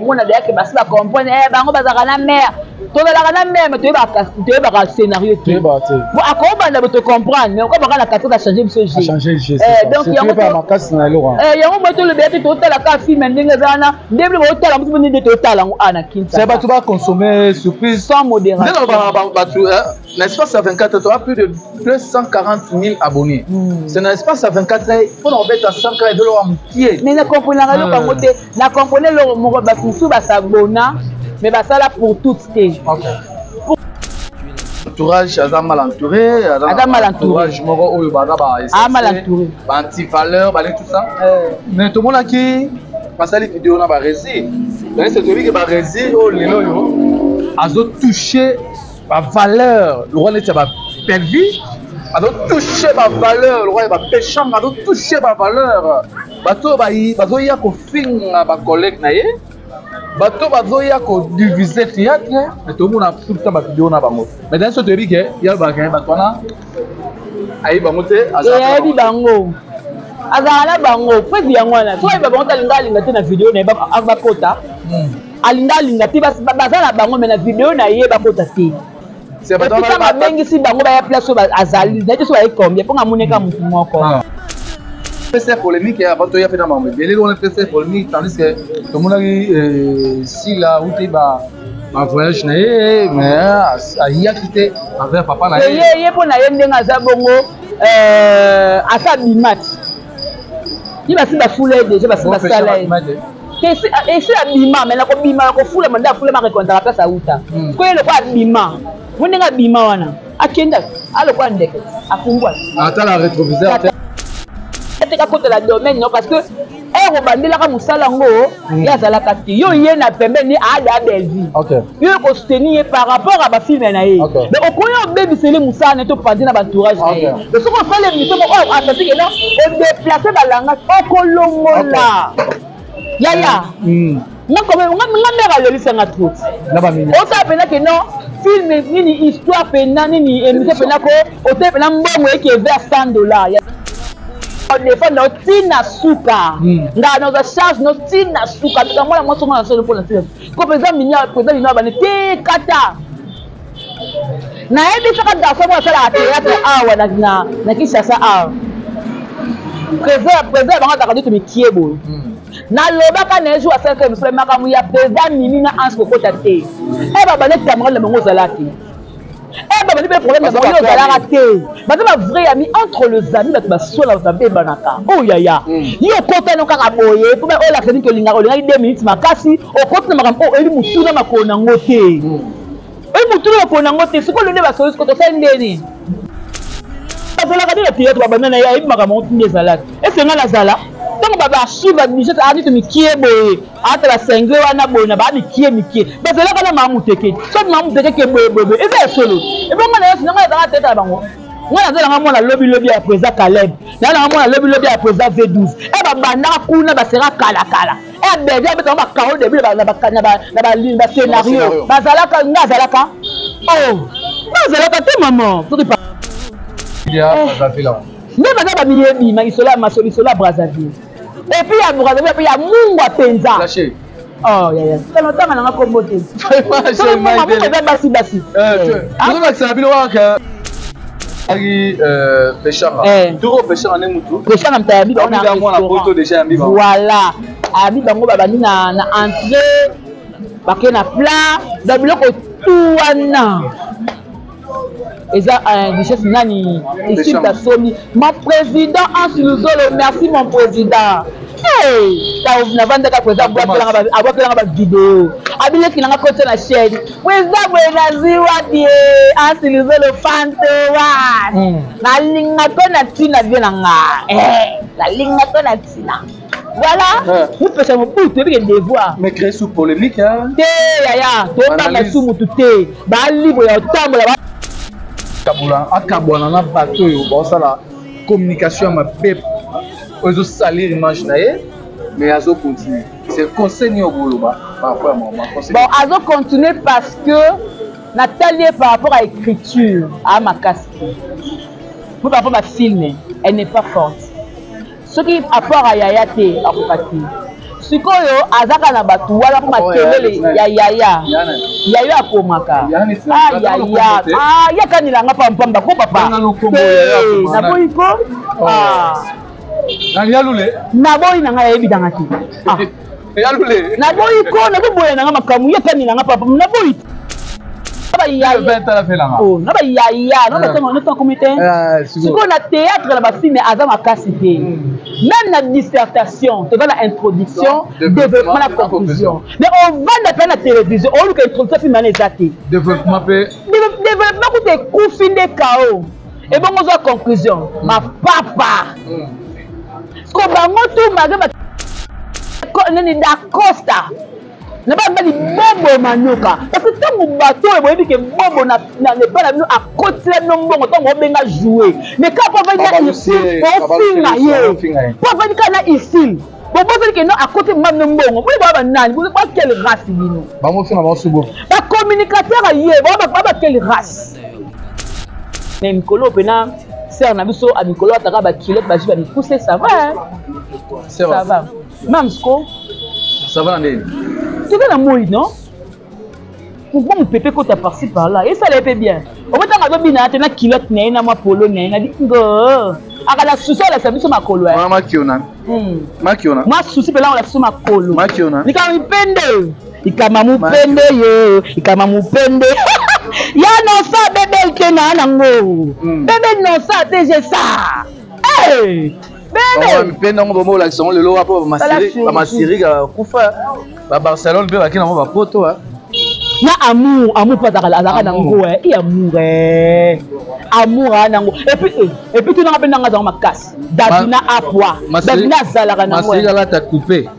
Omona deya ke basi bacomprendre, eh, bango bazalaka na mare, tozalaka na mare, mais toyebaka scénario te. Po akobanda bo tocomprendre, mais okobaka na kati achange biso jeu. Donc yango mo tolobela te, totala kaka film ndenge eza wana, nde bino botala mosu nde totala yango a na Kinshasa. Bato baconsommer surprise sans modération. Bato na espace ya 24 heures, toa plus de 240 000 abonnés. C'est na espace ya 24 heures mpona kobeta 100 K, ezoloka mokie. Mais nakomprenaka eloko yango te. Na comprendre eloko moko, bato mosusu basabona, mais basala pour toutes te. Entourage, aza mal entouré. Aza mal entouré. Entourage moko oyo baza ba Ah, mal entouré. Ba anti-valeur, bale, tout ça. Mais tomonaki basali video na Baresi. Donc toyebi ke Baresi oyo lelo oyo azotouche bavaleur lokwa neti ya bapelvi, azotouche bavaleur lokwa ya bapeshanga, azotouche bavaleur bato oyo bazoya kofinga bacollègue na ye, bato bazoya kodivise théâtre. Mais tomona tout le temps bavideo na bango. Mais dans so toyebi ke ya bakanye bato wana, ayebi bango te. Ayebi bango, azalaka na bango. Preuve yango wana, so ayeba bango te, alinga alinga te na video na ye bakota, alinga alinga te, baza na bango, mais na video na ye bakota te. Et puis ntango abengisi bango, baya place oyo azali, naye te so baye combien, mpo nga amoneka motu moko. Pesa polémique ya bato ya mpe na mambo ebele wana, pesa polémique, tandis que tomonaki Sila uti ba bavoyage na ye, mais ayaki te envers papa na ye. Ye mpo na ye, ndenge aza bongo, asa abima ti ye, basi bafula ye déjà, basi basala ye esi abima. Mais nakobima, nakofulama nde afulama, arekontaka place auta. Ko ye lokwa abima mo, ndenge abima wana, akenda alokwa ndeke afumbwa. Atala rétroviseur te. Te, kakotela domaine no, parce que ere obandelaka mosala yango, ye azalaka te. Yo ye na pembeni aada Bellevie, yo ekosoutenir ye par rapport à bafilme na ye, mais okoyi obebiseli mosala na ye, topandi na baentourage na ye. Mais soki osala émission moko oyo asasike no, odéplace balangage, okolongola yaya. Nga nga mare alelisanga trop. Osala mpena ke non, film nini, histoire mpena nini, émission mpena ko otali mpena mbongo eke vers 100 $, défendre no ntina suka. Ngaa nazwa charge no ntina suka. Mwana mwasi ngo na solo mpona ntina ko président minia, président minia bane te kata. Nayebisaka garçon moko asalaka théâtre awa na Kinshasa awa, président ya bango azalaka neti mikie boye. Nalobaka na ye jour asalaka mosala, makambo ya président Mimi na Anse kokota te. E babande camarade na bango ozala te, e babandi mpe problème na bango, yo ozalaka te. Baza bavrai ami. Entre les amis, bato basola, babebanaka. Oyo yaya, yo okotano kaka boye mpo olakisa nini? Olingaka, olingaki 2 minutes makasi, okoti na makambo oyo oyebi motuna makolo nango te, oyebi motuna makolo nango te. Sikoyo nde basoli, sikoyo tosali ndeni? Bazalaka nde na théâtre, babanda na ye, ayebi makambo yango nde ezalaki. Ese ngai nazala ntango baarchive, babudget aa neti mikie boye, ata basengle wana boye na baa mikie mikie, bazalaka na maa muteke. Soki maa muteke ke boye boye boye, eza ya solo. Ebongo na yesu na ngai azalaka tete na bango. Ngai naza nanga mwana lobilobi ya président Caleb, naza nanga mwana lobilobi ya président V12. E babandaka kuna, basera kalakala, e bebe abetaka bakaro debut na bascénario, bazalaka. Ngai azalaka, oh, bazalaka te mama. Soki nde baza babili, ebima lisolo ya maso, lisolo ya Brazzaville, et puis ya Brazzaville mpe ya mungwa mpenza. Oh yaya, tala, otanga nanga kombo te. Mungu eza basi basi. Tozolakisa na bino kaka aki Peshanga, toko Peshanga nde mutu. Peshanga moto ayambi bango mwana poto déjà, yambi bango. Voilà, ayambi bango, babandi na entrée, bake na plat ba biloko tu wana. Eza richesse nani Esimta Somi. Mon président Anse Luzolo, merci mon président. Hey, navandaka, président abwakelanga bavideo, abileki nanga kota na chaîne. Président boye nazwi wapi ye? Anse Luzolo fantowas, nalinga to na ntina vie na nga, nalinga to na ntina. Voilà, mopesa mobutu oyebike devoir. Mais créer sous polémique, hein? Te yaya, tobanga su mutu te, balibre ya kotambola. Akabwana na bato oyo baosala communication ya mabe oyo ezosalir image na ye, mais azocontinue. C'est conseil nini okoloba par rapport ya mama? Bon, azocontinue parce que natali ye par rapport à écriture aa makasi te, po par rapport bafilme, elle n'est pas forte. Soki apport ya yaya te, akoka te. Sikoyo azaka na bato wana mpo makelele ya yaya yaya akomaka ayaya ah, yakanela nga pampamba ko papa naboyi ko oh. ah. Naboyi na ngai ayebi nanga te ah. Naboyi ko naboboya nanga makambo yakanela nga papa naboyi. Oh, na bayaya na batango nyonso akomi te sikoyo na théâtre na bafilme aza makasi te hmm. Même na dissertation toza na introduction, développement na conclusion, mais ovanda mpe na télévision oluka introduction filme wana eza te. Développement mpe développement kuta ekufi nde kao ebongo ozwa conclusion hmm. Mapapa hmm. Ko bango tu malgré nini dacosta na bana mibali bobo manyoka, parce que ntango bato oyo boyebi ke bobo na epai na bino akotila bino mbongo ntango obenga joue, mais kaka po avandi na isile ofinga ye, po avandi kaka na isile bobosani ke no akoti mama bino mbongo. Boye baa banani, ba quelle race bino? Bango finga bango subo. Bacommunicateur ye baa ba quelle race? Mais mikolo mpena sere na biso a mikolo ataka baculotte baji bamikuse, ça va, ça va mamsko. Ça va na ndeni? Toza na moi non, mouvement mopepe ekota par-ci par-là, esala ye mpe bien. Obotanga azobina te na culotte na ye na mwa polo na ye na dingo, akala susi alakisa biso makolo. Makiona makiona. Mwa susi mpela olakisa biso makolo. Makiona. Likama mipende, ikama mopende yo, ikama mopende ya nosa bebe te na nango bebe nosa te je sa mpe nango bango olakisa yango lelo wapo bamasirika kufa babarcelone mpe baki nango bapoto. Na amour, amour mpe azalaka nango i amour, amour aa nango. Et puis tunanga mpe nanga azalaka makasi Davina apwa Davina azalaka nango. Masirika alata coupe.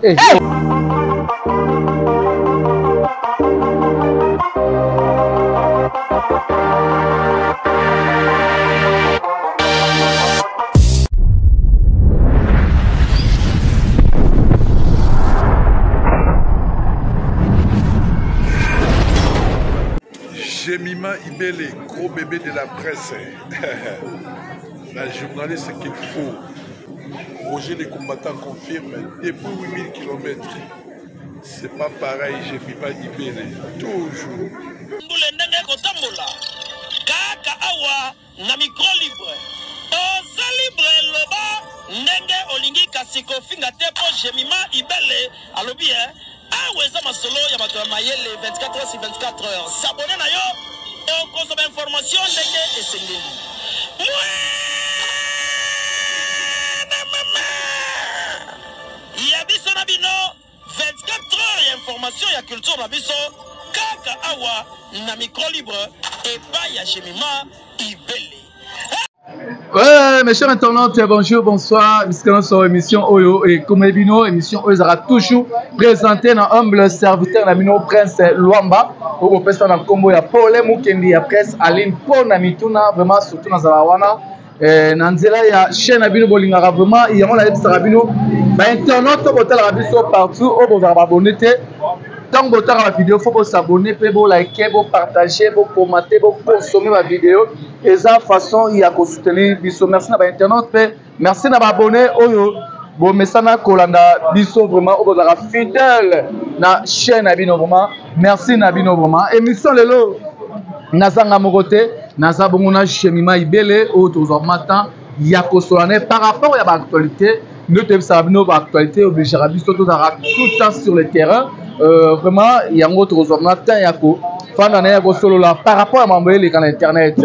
Jemima Ibele, gros bébé de la presse. La journaliste qu'il faut. Roger les combattants confirme depuis 8000 km. C'est pas pareil, Jemima Ibele. Toujours. Mbula ndenge kotambola kaka awa na micro libre, oza libre, loba ndenge olingi kasi kofinga te, mpo Jemima Ibele alobi e awa eza masolo ya bato ya mayele 24 heures sur 24 heures. S'abonner na yo, okozwa bainformation ndenge esengeli. Mwana mama ya biso na bino, 24 heures ya information ya culture na biso kaka awa na micro libre epai ya Jemima Ibele. Ouais, mes chers internautes, bonjour, bonsoir. Bisika sur émission oyo et comme bino, émission oyo ezalaka toujours présentée na humble serviteur na bino Prince Luamba. Oyo kopesa na nkombo ya Paul Mukendi ya presse Aline mpo na mituna vraiment surtout nazala wana na nzela ya chaîne na bino bolingaka vraiment yango nayebisaka bino bainternaute oyo botalaka biso partout oyo bozalaka baabonné te, ntango botalaka bavideo fo bosabonne mpe bolike, bopartage, bokomate, bokonsome bavideo, eza façon ya kosoutenir biso. Merci na bainternaute mpe merci na baabonné oyo bomesana kolanda biso vraiment, oyo bozalaka fidèle na chaîne na bino, vraiment merci na bino vraiment. Émission lelo nazanga moko te, naza bongo na Jemima Ibele oyo tozwa matin ya kosola na ye par rapport ya baactualité. Nde toyebisaka bino baactualité obligeaka biso tozalaka tout temps sur le terrain. Vraiment yango tokozwa na temps ya kofanda na ye ya kosolola par rapport ya mambo eleka na internet,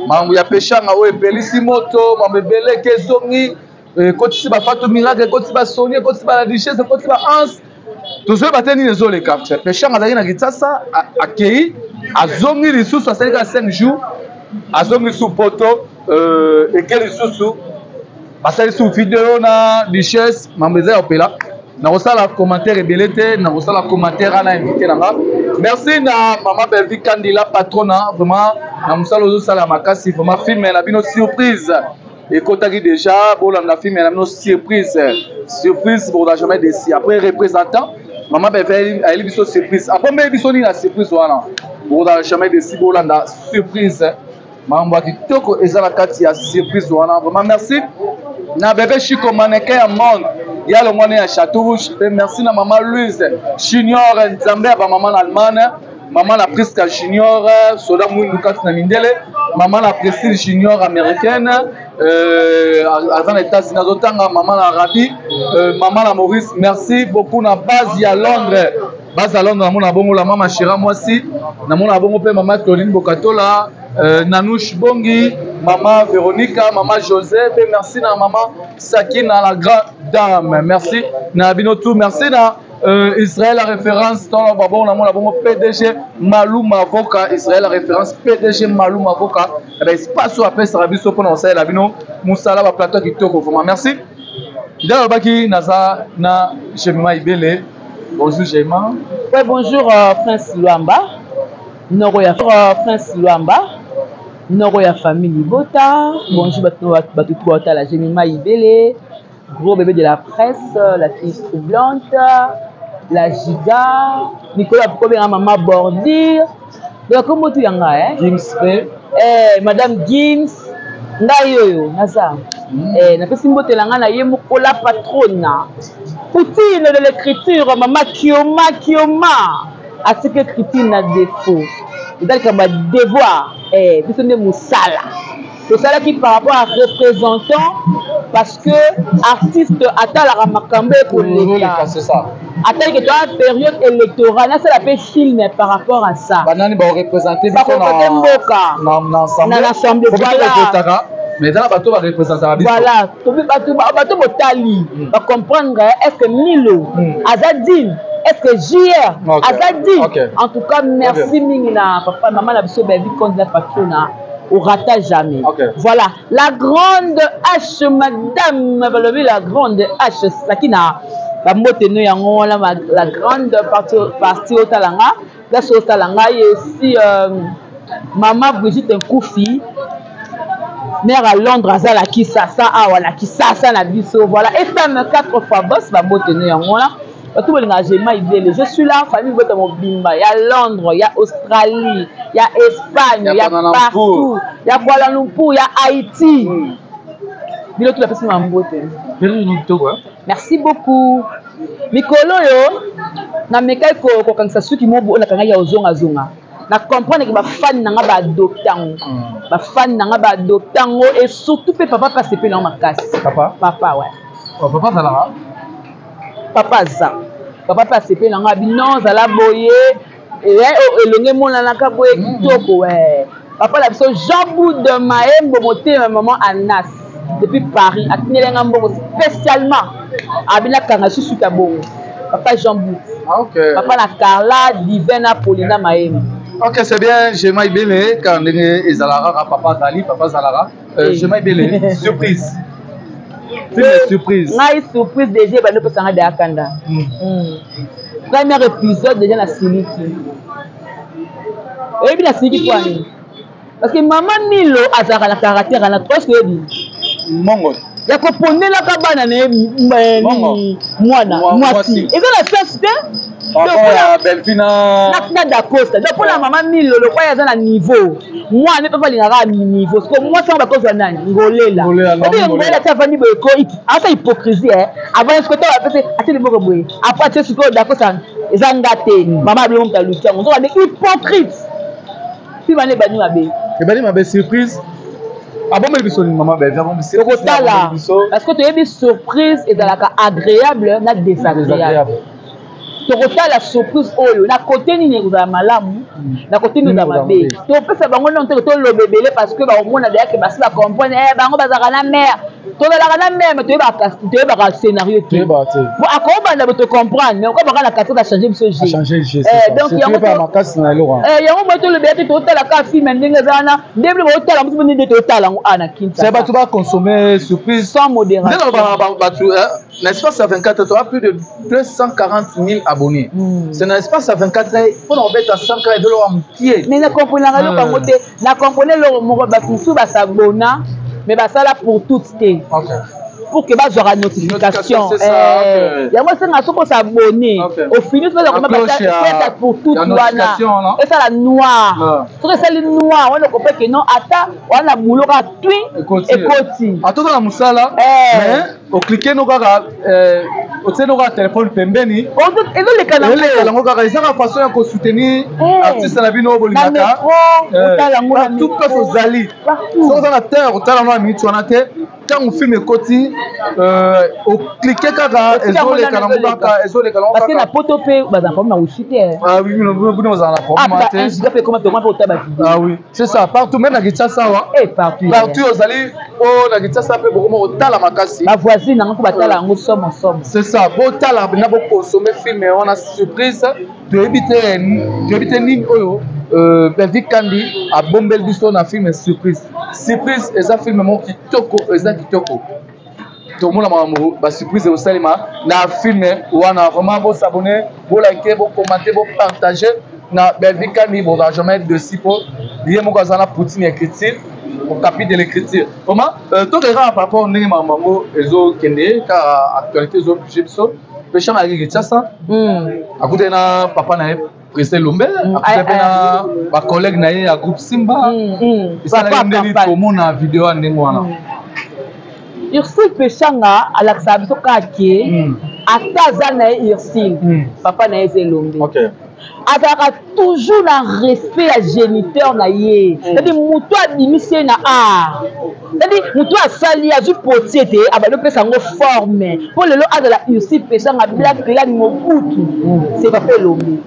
mambo ya peshanga oyo epelisi moto, mambo ebeleke ezongi, ekotisi bafatu miracle, ekotisi basoni, ekotisi baladichesse, ekotisi baanse, tozoyeba te nini ezoleka. Peshanga azalaki na Kinshasa, akei, azongi lisusu, asali kaka 5 jours, azongi lisusu poto, eke lisusu basali su video na duchesse, mambo eza ya opela. Nakosala commentaire ebele te, nakosala commentaire ana invité na nga. Merci na mama Belvi Kandila patrona vraiment na mosala ozosala makasi vraiment. Film na bino surprise ekotaki déjà, bolanda film na bino surprise, surprise bokozala jamais déçu. Après représentant mama Belvi ayeli biso surprise, abombeli biso nini na surprise wana, bokozala jamais déçu, bolanda surprise, makambo ya kitoko eza na kati ya surprise wana vraiment. Merci na bebe Chiko, mannequin ya monde. Ya longwane ya Château Rouge. Mpe merci na mama Louise Junior Nzambe ya ba mama na Allemagne. Mama na Priska Junior, soda mwindu kati na mindele. Mama na Priscille Junior américaine. Aza na États-Unis azotanga. Mama na Rabi, mama na Maurice, merci beaucoup na base ya Londres. Base ya Londres namona bongo la mama Shira mwasi, namona bongo mpe mama Claudine Bokatola, Nanouche Bongi, mama Véronica, mama José, mpe merci na mama Sakina la grande dame. Merci na bino tout, merci na Israël la référence dans la bon namona bongo PDG Malou Mavoka, Israël la référence PDG Malou Mavoka, eh ben espace oyo apesaka biso mpona kosalela bino mosala ba plateau kitoko vraiment. Merci. Ndalo baki naza na Jemima Ibele. Bonjour Jemima. Ouais, bonjour Prince Luamba. Noko ya Prince Luamba. Noko ya famille Libota. Bonjour bato bato tout la Jemima Ibele. Gros bébé de la presse, la fille troublante, la giga, Nicolas Kobenga maman bordure. Donc comment tu yanga hein? Gims pe. Eh madame Gims ngai oyo naza. Eh napesi mbote na ngai na ye moko la patrona. Poutine de l'écriture maman Kioma Kioma. Atiki écriture na défaut. Eza likambo ya devoir. Eh biso nde mosala. Tosalaki par rapport à représentant parce que artiste atalaka makambo ekoleka. C'est ça. Atalaki toa période électorale, nasala pe film par rapport à ça. Banani ba représenter biso na mboka. Na l'assemblée. Voilà. Mais dans bato ba représenter biso. Voilà, tobi bato bato botali, ba comprendre est-ce que Milo aza digne? Est-ce que JR aza digne? En tout cas, merci mingi na papa maman na biso Baby Conde la patrona. Au rata jamais. Voilà, la grande H, madame Balobi, la grande H, Sakina, la mbote no yango wana, la grande partie au talanga, place au talanga, et aussi maman Brigitte Nkoufi, mère à Londres, Azala Kisasa, awa la Kisasa na biso, voilà, et femme 4 fois boss, la mbote no yango wana. Bato bolinga Jemima Ibele, je suis là, famille Bota Mobimba, il y a Londres, il y a Australie, il y a Espagne, il y a partout, il y a Kuala Lumpur, il y a Haïti. Bilo tout la personne m'a mbote. Merci beaucoup. Mikolo yo na mekai ko ko kangisa suki mo bo na kanga ya ozonga zonga. Na comprendre que ba fan nanga ba adoptant. Ba fan nanga ba adoptant et surtout pe papa passe pe na makasi. Papa? Papa ouais. Oh, papa zalaka? Papa za. Papa pe asepeli na nga abi non zala boye elonge emonanaka boye kitoko ouais. Papa na biso Jean Boude Maembo motema maman Anas depuis Paris atindeli nga mbongo spécialement abi nakanga susu ya bongo. Papa Jean Boude. Ah, okay. Papa na Carla Divin na Paulina Maembo. Ok, c'est bien, Jemima Ibele, quand ndenge ezalaka papa Zali, papa Zalara. Jemima Ibele, surprise. C'est une surprise. Ngai surprise déjà ba ndopo sanga de akanda. Premier épisode déjà na siliki. Oyebi na siliki kwa nini? Parce que maman Milo azalaka na caractère na toi oyebi. Mongo. Ya kopondelaka bana na ye mwana mwasi. Eza na sens te? Na Dacosta. Donc mpona mama Milo lokola aza na niveau. Mwana mpe alingaka niveau. Parce que mwasi yango bakozwa nani? Ngolela. Obi Ngolela ti avandi boye ko asa hypocrisie eh. Avandi sikoyo to bapesi atie liboko boye. Après atie sikoyo Dacosta eza nga te. Mama abeli moto aluki yango. Nzoka nde hypocrite. Fi bana ebandi mabe. Ebandi mabe surprise. Abomeli biso ni mama Belvi, abomeli biso. Tokotala. Parce que toyebi surprise ezalaka agréable na désagréable. Tokotala surprise oyo na côté nini ekozala malamu, na côté nini ezala mabe. Topesa bango non te toloba ebele parce que bakomona d'ailleurs que basi ba comprendre, eh, bango bazalaka na mère. Tozalaka na mère, mais toyebaka scénario te. Toyebaka te. Bon, akobanda bo to comprendre, mais okobaka na kati a changer biso jeu. A changer jeu, c'est Eh, ça. donc, C'est yango très pas to- makasi na eloko wana. Eh, yango boye tolobela te, totala kaka film ndenge eza wana, nde bino botala mosusu nde totala yango awa na Kinshasa. C'est bato ba consommer surprise. Sans modération. Nde nalobaka bato, eh, na espace ya 24 heures, tu as plus de 240 000 abonnés. C'est un espace à 24 heures, pour nous mettre à 100 heures de l'heure qui est. Mais na comprenant le bango te, na comprenant le moko ba sous ba s'abonna, mais ba ça là pour toutes te. Pour que ba zora notification. Notification, c'est ça, ok. Yango senga soko s'abonner. Au fini, ça, La ba cloche, ça, ya ça pour toutes ya wana. notification, non? Et ça la noire. Soki esali noir, wana comprend que non, ata wana boulot ka tui Ekoti. ekoti. Ata na musala, mais Oclique no kaka, otie no kaka telefone pembeni, ezoleka nango kaka. Eza kaka façon ya kosoutenir artiste na bino oyo bolingaka. Partout place ozali, soki oza na terre, otala ngo na minute wana te. Ntango film ekoti, oclique kaka, ezoleka nango kaka, ezoleka nango. Parce que na poto mpe bazala problème na wifi te. Ah oui, bino bazala na problème te. 1 giga mpe ekoma mpe otala bavideo. Ah oui, c'est ça, partout, même na Kinshasa awa. Eh, partout. Partout ozali oyo na Kinshasa mpe bokoma kotala makasi. Bavoisine nango mpo batala yango somo somo. C'est ça, botala na bokonsome film wana Surprise. Toyebi te, toyebi te nini oyo Belvi Kandi abombeli biso na film Surprise. Surprise eza film moko kitoko, eza kitoko. Tomona makambo, basurprise ekosalema na film wana. Vraiment, bosabonner, bolike, bocommenter, bopartager na Belvi Kandi. Bozala jamais déçus, po ye moko aza na poutine ya écriture, okapi de l'écriture. Vraiment, tokeka par rapport ndenge makambo yango ezokende kaka, actualité ezobouge biso. Peshanga ayaki Kinshasa, akutaki na papa na ye, président Lombe, akutaki mpe na bacollègue na ye ya groupe Simba. Esalaki ndeni komona video ya ndenge wana? Ursule Peshanga alakisaka biso kaka ke ata aza na ye Ursule, papa na ye eza Elombe. Azalaka toujours na respect ya géniteur na ye, c'est-à-dire moto abimisi ye na art, c'est-à-dire moto asali, azwi potier te, abandi opesa yango forme mpo lelo azala Ursule Peshanga Black Clan Mobutu, c'est papa Elombe.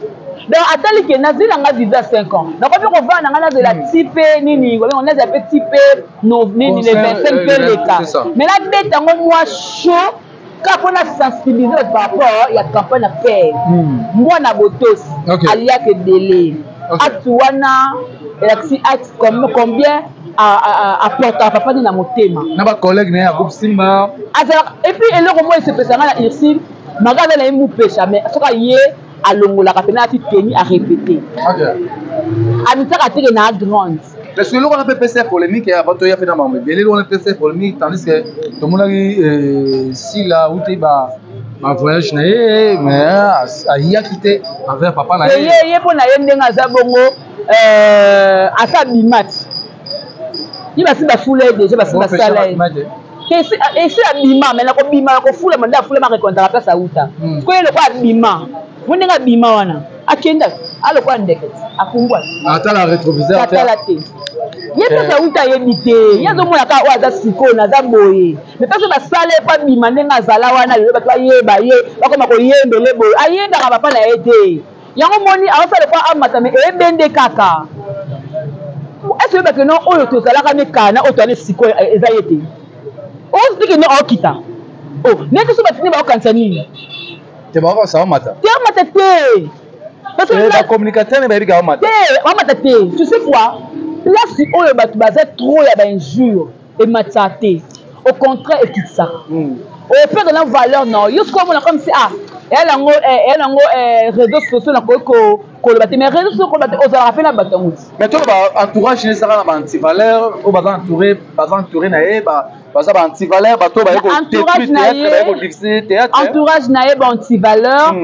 Donc atali ke nazwi nanga visa 5 ans, nakomi kovanda nanga, nazela ti mpe nini, nazela mpe ti mpe nini, le 25 mpe leka, mais nabeta yango mwa chaud kaka mpona sensibiliser bato par rapport ya campagne ya pere mwana botosi aliaka ebele. Acte wana elakisi acte combien apportaka papa nde na motema. Na bacollègue na ye ya groupe Simba. Azalaka. Et puis eloko moko esepesanga na Ursule, maka aza na ye mupesha, mais soki aye, alongolaka mpena ati teni, arépété, amisaka teke na grande. Parce que eloko wana mpe pesa polémique ya bato ya mpe na makambo ebele. Eloko wana pesa polémique, tandis que tomonaki Sila uti ba bavoyage na ye, mais ayaki te envers papa na ye. Ye mpo na ye, ndenge aza bongo, asa abima ti ye, basi bafula ye déjà, basi basala ye esi abima. Mais nakobima, nakofulama nde afulama, arekontaka place auta. Sikoyo ye lokola abima mo, ndenge abima wana, akenda alokola ndeke, apumbwa. Atala rétroviseur. Atala te. Ye place auta ayebi te. Ye azomona kaka oyo aza sikoyo, naza boye, mais place basala ye po abima ndenge azala wana lelo, bato bayeba ye, bakoma koyembele boye, ayebaka papa na ye te. Yango moni aosala po amata, mais eyebende kaka ese oyebake no oyo tozalaka mekana, oyo toyane sikoyo eza ye te. Ozitike no aokita o ndenge so batindi, baokanisa nini? Te, baokanisa bamata. Te, amata te. Parce que bacommunicateur ne bayebi ka bamata. Te, bamata te. Tu sais quoi, place oyo bato baza trop ya bainjure, ematisaka te, au contraire ekitisaka, operdre na valeur na yo. Sikoyo omona comme si ah, eya nango réseaux sociaux, nakoki koloba te, mais réseaux sociaux koloba te, ozalaka mpe na bato yango ti. Mais tolo baentourage ezaka na baantivaleur oyo baza entouré, baza entouré na ye, baza baantivaleur, bato baye Entourage na ye, baye kodiffuser théâtre. Entourage na ye baantivaleur,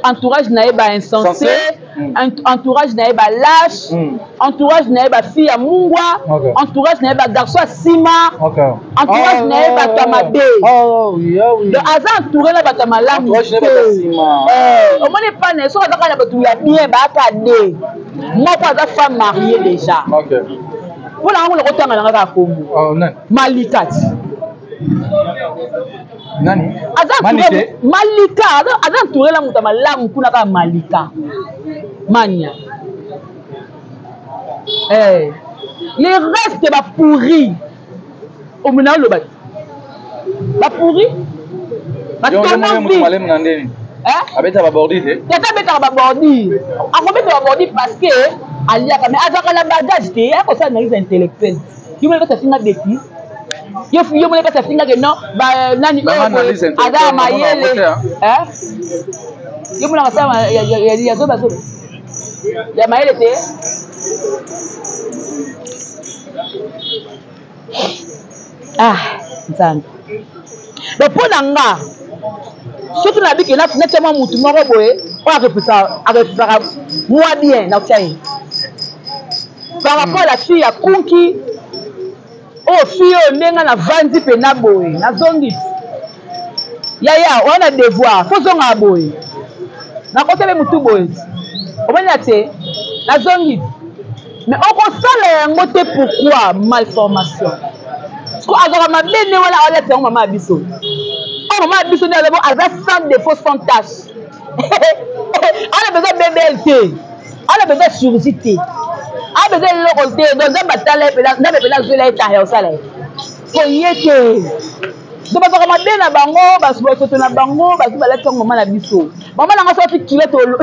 entourage na ye bainsensé, entourage na ye balâche, entourage na ye bafille ya mungwa, entourage na ye bagarçon ya nsima, entourage na ye bato ya mabe. Donc aza entouré na bato ya malamu te. Omoni epai na ye, soki aza kaka na bato ya bien, baaka de moko aza femme mariée déjà. Mpo na yango nakotanga nanga kaka kombo Malika ti. Nani? Aza entouré, Malika aza entouré na moto ya malamu kuna, kaka Malika mania. Les restes bapourri, omona oloba te, bapourri. Malemu na ndeni abeta babordure te. Tata abetaka babordure, akobeta babordure parce que aliaka, mais azalaka na bagage te. Akosala analyse intellectuelle. Yo moni mpasi afinga bêtise, yo moni mpasi afingake non, nani oyo aza ya mayele, yo monaka sala ya zoba zoba ya mayele te. Ah Nzambe! Donc mpo na nga, soki nabiki natia mwa mutu moko boye oyo arefusaka mwa bien, natia ye par rapport à la fille ya kunki oyo, fille oyo ndenge navandi mpena boye, nazongi. Yaya wana devoir fo zonga boye. Nakosala mutu boye. Omoni na te nazongi mais okosala yango te pourquoi malformation siko azwaka mabe nde wana alati yango mama ya biso oyo mama ya biso nde aza aza sans défaut sans tache ana besoin bbl te ana besoin chirurgie te ana besoin eloko te donc nzambe atala ye mpena nzambe mpena azwela ye tahe osala ye po ye te donc bazwaka mabe na bango basoto na bango bazwi balati yango mama na biso mama na nga soki kilote olongo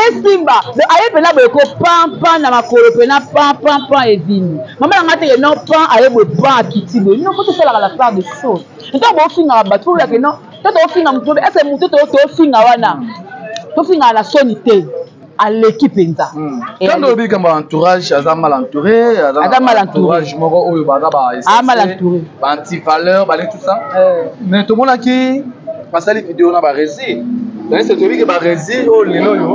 esimba donc aye mpena boye ko pan pan na makolo mpena pan pan pan evimi mama na nga teke non pan aye boye pan akiti boye non po tosalaka la part de chose ntango bofingaka bato bolake non to tofinga moto ese moto tofinga wana tofingaka na soni te aleki mpenza hmm. Ntango olobi likambo ya entourage aza mal entouré aza mal entourage moko oyo baza ba mal entouré ba anti valeur bale tout ça eh. Mais tomonaki basali video na baresi nayese toyebi ke baresi oyo lelo oyo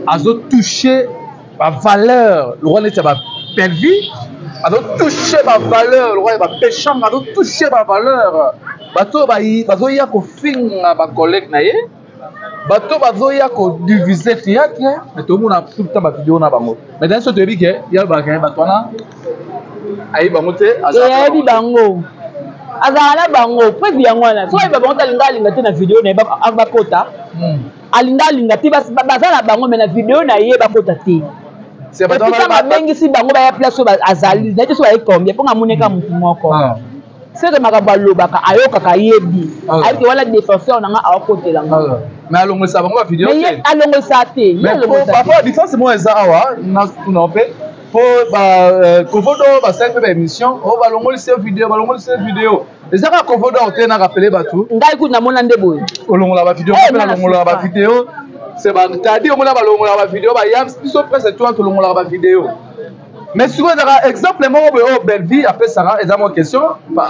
azotouche bavaleur lokola neti ya bapelvi azotouche bavaleur lokola ya bapeshanga azotouche bavaleur bato oyo bazoya kofinga bacollègue na ye bato bazoya kodivise théâtre mais tomona tout le temps bavideo na bango mais dans so toyebi ke ya bakaya bato wana ayebi bango te ayebi bango azalaka na bango preuve yango wana soki ayeba bango te alinga alinga te na video na ye bakota hmm. alinga alinga te baza na bango mais na video na ye bakota te epuis ntango abengisi bango baya place oyo azali naye te so baye combien mpo nga amoneka motu moko ah. Seke makambo alobaka ayokaka ayebi ah. ayebi ke wana défenseur na nga akotela nga ah. mais alongolisa bango bavideo te alongolisa te parfois différence moko eza awa natuna mpe mpo kovodo basali mpe baémission oyo balongolisi yo video balongolisi yo video eza kaka kovodo te na rappele bato ngai kutu namona nde boye olongola bavideo mpe nalongolaka bavideo c'est batadi omona balongolaka bavideo bayams biso presque toi tolongolaka bavideo mais sikoyo ezalaka exemple moko boye oyo bellevie apesaka eza mwa question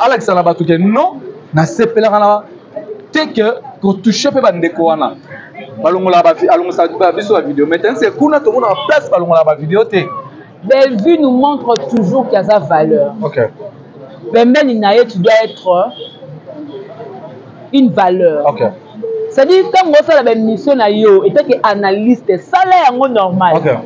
alakisa na bato ke non nasepelaka na te ke kotouche mpe bandeko wana balongolaka alongosaka biso bavideo mais tandis ke kuna tomonaka place balongolaka bavideo te Bellevue nous montre toujours qu'il y a sa valeur. Okay. Pembeni na ye, tu dois être une valeur. Okay. C'est-à-dire, ntango osala baémission na yo etake analyste sala yango normal okay.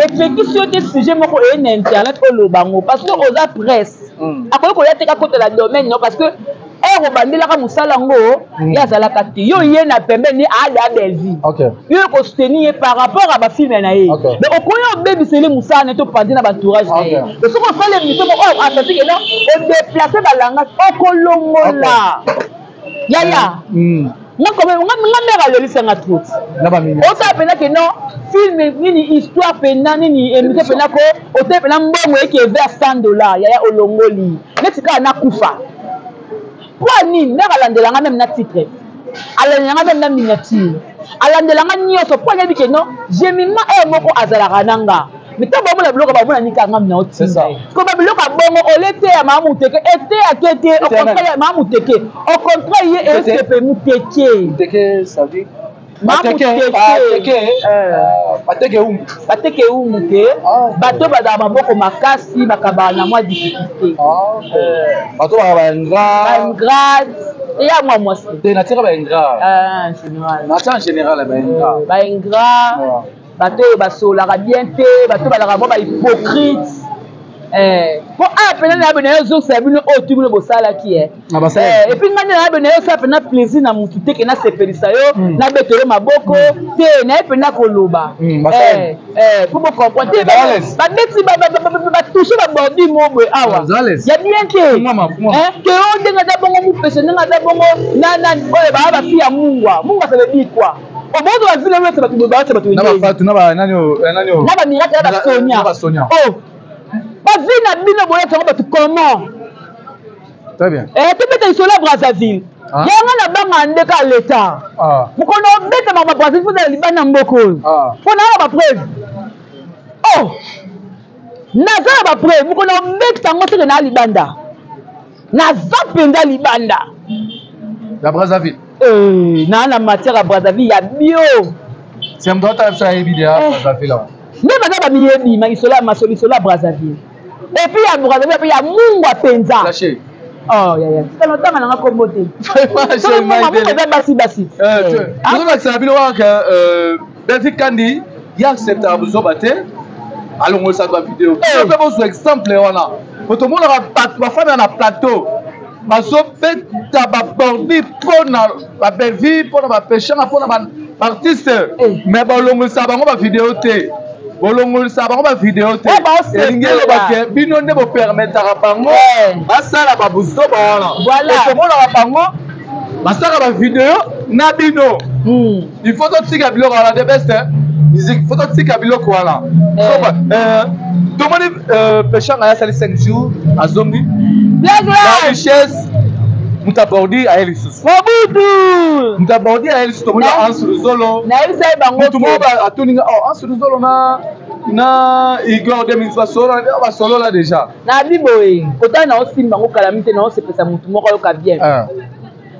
epekisi yo te sujet moko eye na internet oloba yango parce que oza presse mm. akoki koya te kakotela domaine no parce que ere obandelaka mosala yango mm. ye azalaka te yo ye na pembeni aada bellevue okay. yo ekosoutenir ye par rapport ya bafilme na ye okay. mais okoki obebiseli mosala na ye to panzi na baentourage na ye okay. soki osali émission moko oyo asanti ke non odeplace balangage okolongola okay. yaya mm. nga nga mère alelisa nga trop otala mpena ke non film nini histoire mpena nini émission mpena ko otala mpena mbongo eke vers 100 dollar yaya olongoli neti kaka nakufa mpo nini mère alandela nga meme na titre alandela nga meme na miniature alandela nga nyonso mpo ayebi ke non jemima oyo moko azalaka na nga mais ntango bamona biloko bamona nika nga mina otinda ko ba biloko ya bongo ole eteya maa muteke eteya te te au contraire maa muteke au contraire ye esepe muteke bateke umbu te ah, bato bazala maboko makasi bakabaka na mwa difficulté ah, euh. bato baka baingrat eya mwa mwasi te natika baingrat ah, natia en général baingrat baingrat bato oyo basololaka bien te bato oyo bazalaka mwa bahypocrite mpo eh, awa mpena na bino ezongisa bino oyo tu bino bosalaki e epuis ngai nde na bino osala mpena plaisir na motu te ke nasepelisa yo hmm. nabetelo maboko hmm. te naye mpena koloba hmm, eh, mpo bocomprendre te babeti batouche babordi mo boye awa ya bien te ke oyo ndenge aza bongo mopese ndenge aza bongo nanani oyo baa bafi ya mungwa mungwa ça veut dire quoi obozo ba vile wese bato bato bato na ba fatu na ba nani eh, nani na ba miracle na ba sonia na ba sonia oh ba vie na bino boye tango bato comment très bien eh tobeta lisolo ya Brazzaville ah. yango na banga ndeka ya leta ah. mokolo obeta makambo Brazzaville fo zala libanda mboka oyo ah. mpo na ba preuve oh naza na ba preuve mokolo obeta yango seke na libanda naza mpenza libanda ya Brazzaville eh, naa na matière ya Brazzaville ya bio c'est moto atala biso ayebi deya eh. Brazzaville yango nde baza bamiyebi lisolo ya masolo lisolo ya Brazzaville epuis ya Brazzaville mpe ya mungwa mpenza Oh yaya, tika notanga nanga kombo te. Eza basi basi. Tozolakisa na bino kaka Belvi Kandi ye acceptaka buzoba te, alongolisaka bavideo. Bino mpe bozwa exemple wana, po tomonaka bato bafanda na plateau bazobeta babordi mpo na babelvi, mpo na bapeshanga, mpo na baartiste, mais balongolisaka bango bavideo te. Bolongolisaka bango bavideo te, elingi eloba ke bino nde bopermetaka bango basala babuzoba wana. Tomonaka bango basalaka bavideo na bino. Il faut totika biloko wana, the best musique, faut totika biloko wana. Tomoni Peshanga ye asali 5 jours, azongi la richesse. Moto abordi aye lisusu. Mobutu. Moto abordi aye lisusu. Tomoni Anse Luzolo. Nayebisa ye bango. Motu moko atuninga, oh, Anse Luzolo na Igor 2000 basolola, basolola déjà. Nabi boye, kotala na osimba bango kala mite na osepesa motu moko ayoka bien.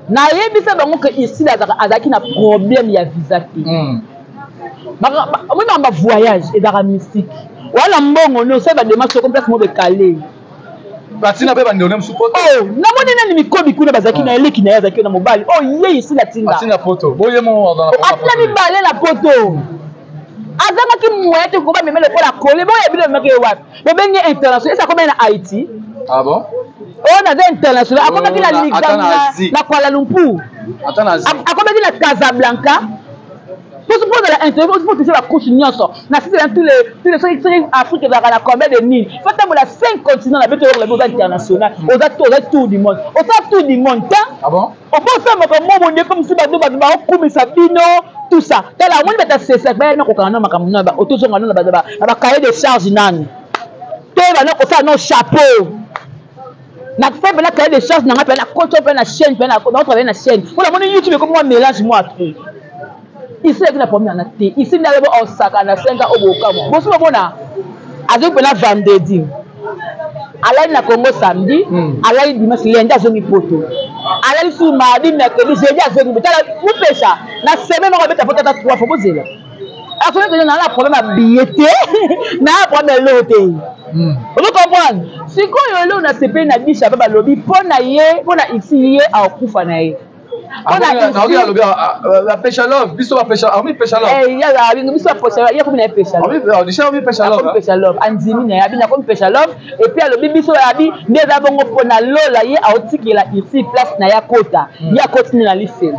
Nayebisa bango ke isili azalaki na problème ya visa te. Omoni makambo ya voyage ezalaka mystique wana. Mbongo no osali badémarche, oko place moko bekale. Batina mpe bandeko mosusu poto. Oh, namoni nani mikobi kuna bazalaki na eleki na ye, azalaki na mobali oyo ye isili atinda. Atinda poto boye mo. Atinda mibale na poto, azangaki moyen te koba meme lokola kole boya bino memaki ye wapi. Bobengi international, esi akomaki na Haïti. Ah bon? Oyo naza international, akomaki na na Kuala Lumpur, akomaki na Casablanca. Poso mpo ozala interview, mpo touche bacouche nyonso na sisi na tous les soki Afrique ezalaka na combien de nini, faut tambola 5 continent na beto yokola. Oza international, oza oza tour du monde, oza tour du monde te. Ah bon? Obosa makambo mo bonde comme si bato baokumisa bino, tout ça. Tala, omoni bato asesaka baya na kokanga na makambo na otozonga no na bacahier de charge nani to bana kosala no chapeau na fe mpe na cahier de charge na ngai mpe na koti mpe na chaîne mpe na travaille na chaîne mpo namoni YouTube ekomi mwa mélange mwa trop. Isi ezalaki na problème na te. Isi nde alobi osaka na 5 ans oyo bokamwa bosi bomona azongi mpena vendredi, alali na Congo samedi, alali dimanche, lundi azongi poto, alali sur mardi, mercredi, jeudi azongi. Tala mupesa na semaine moko abeta poto ata trois fois. Bozela asoki naa na problème ya billet te, naa problème eloko te. Ozo comprendre? Sikoyo eloko nasepeli na disha mpe balobi mpo na ye, mpo na isi ye akokufa na ye. Alobi bapesha love, biso bapesha, ami pesha love. Biso bapesha, ye akomi na ye pesha. Love, pesha love, pesha love. Andimi na ye, abi nakomi pesha love. Et puis alobi biso abi nde eza bongo mpo na lola ye aotikela ici place na ye akota, ye akoti nde na lifelo.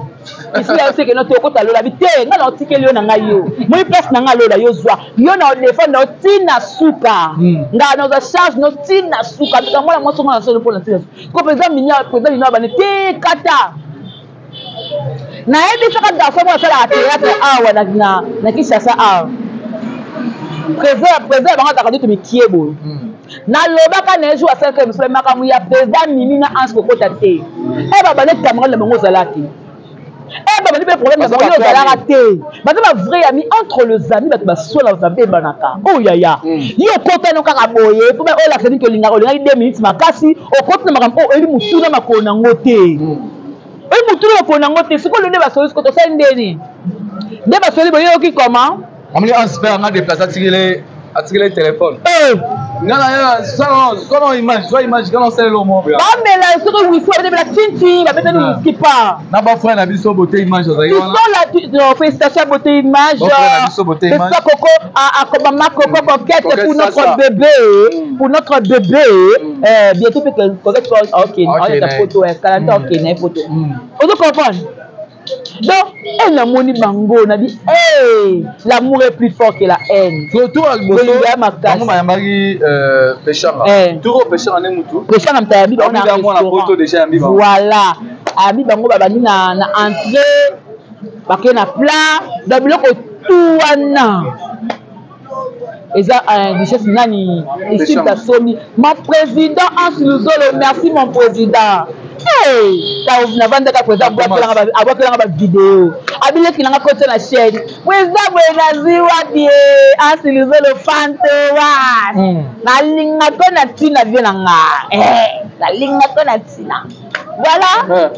Isi ya oseke no te okota lola bi te, ngai na otikeli yo na ngai, yo moi place na ngai lola, yo zwa yo na odefendre na otina suka, ngai nazwa charge no tina suka. Mwana mwasi ngo na solo mpo na tina suka ko président minya, président minya bane te kata. Nayebisaka garçon moko asalaka théâtre awa na Kinshasa awa, président bango azalaka neti mikie boye. Nalobaka na ye jour asalaka mosala, makambo ya président Mimi na Anse kokota te. E babande camarade na bango ozala te, e babandi mpe problème na bango yo ozalaka te. Baza bavrai ami. Entre les amis, bato basola, babebanaka. Oyo yaya yo okotano kaka boye mpo olakisa nini? Tolingaka olingaki 2 minutes makasi, okoti na makambo oyo oyebi motuna makolo nango te, oyebi motuna makolo nango te. Sikoyo nde basoli, sikoyo tosali ndeni nde basoli boyeyoki comment? Amoni Anse mpe anga déplace, atikele téléphone nga na ye, zwa image, zwa image nga na osalela omo. Bamela soki whisky, babetela tinti, babeteli whisky pa. Na bafrère na biso Beauté Image azali wana. Félicitation à Beauté Image. Na biso Beauté Image. Koko mama Koko Coquette pour notre bébé, pour notre bébé. Bientôt mpe Coquette, ok, ok, photo kalanta, ok, na photo ozo comprendre. Donc e namoni bango nabi hey, l'amour est plus fort que la haine. Tour ya liboso bango bayambaki Peshanga, tour oyo Peshanga nde mutu. Peshanga moto ayambi bango na restaurant, voilà, ayambi bango, babandi na entrée, bakei na plat, donc biloko tu wana eza richesse nani ici tasomi. Mon président Anse Luzolo, merci mon président. Hey, navandaka, président abwakelanga bavideo, abileki nanga kota na chaîne. Président boye nazwi wapi? Anse Luzolo fantowas, nalingako na ntina vie na nga, nalingako na ntina. Voilà,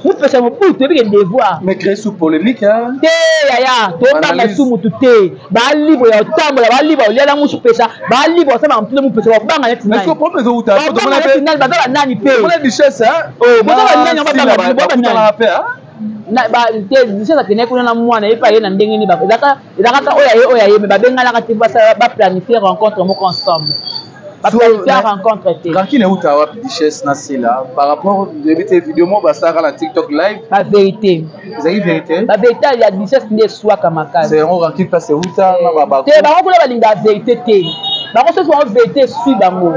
mupesha mobutu toyebi ke devoir. Mais créer sous polémique hein. Te yaya, tobanga su mutu te. Ba libre ya kotambola, ba libre ya kolia na mupesha, ba libre ya kosala makambo mupesha, babanga neti Mais nani. ce problème ezouta Babanga neti nani, baza banani mpe. Tomona duchesse hein. Oh, boza banani yango babanga bino, boza banani. Bakutana pe hein. Na ba te duchesse akendaki kuna na mwana ye mpe aye na ndenge nini, ezalaka oyo aye oyo aye, mais babenganaka te, basala baplanifie rencontre moko ensemble. Baplanifie rencontre te. Rancune euta wapi duchesse na Sila par rapport yebi te vidéo moko basalaka na TikTok live. Ba vérité. Ezalaki vérité? Ba vérité ya duchesse nde eswaka makasi. C'est yango rancune place euta na ba Te bango kuna balingaka vérité te. Bango soki bango vérité esui bango.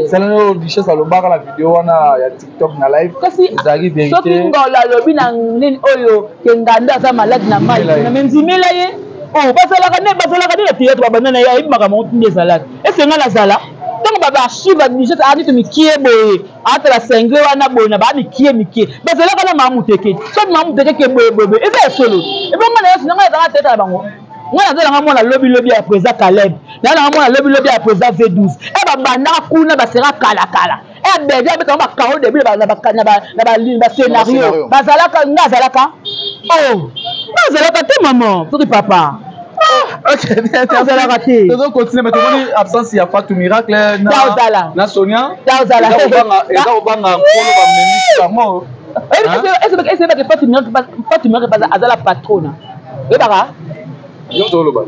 Selon oyo duchesse alobaka na vidéo wana ya TikTok na live. Kasi ezalaki vérité. Soki Ngolo alobi na nini oyo ke Ngando aza malade na mai, na mendimela ye. Oh, bazalaka nde bazalaka nde na théâtre babanda na ye ayebi makambo yango nde ezalaka. Est-ce que nga nazala? Ntango ba archive ya duchesse aa neti mikie boye, atala single wana boye na ba mikie mikie. Bazalaka na Mama Muteke. Soki Mama Muteke ke boye boye boye, eza ya solo. Ebongo na yesu na nga ezalaka théâtre na bango. Nga naza nanga mwana lobi lobi ya président Caleb. Naza nanga mwana lobi lobi ya président V12. E babandaka kuna basera kala kala. E bebe abeta bango ba carreau début na ba na ba na ba ligne ba scénario. Bazalaka nga azalaka. Oh, bazalaka te maman, soki papa. Ok, bien, Azalaka te. Tozo continuer mais tomoni absence ya Fatou Miracle na Taozala. na Sonia. Taozala. Eza kobanga eza kobanga nkolo bamemisi bango. Est-ce que Fatou Miracle Fatou Miracle azala patrona? Oyebaka? Yo toloba.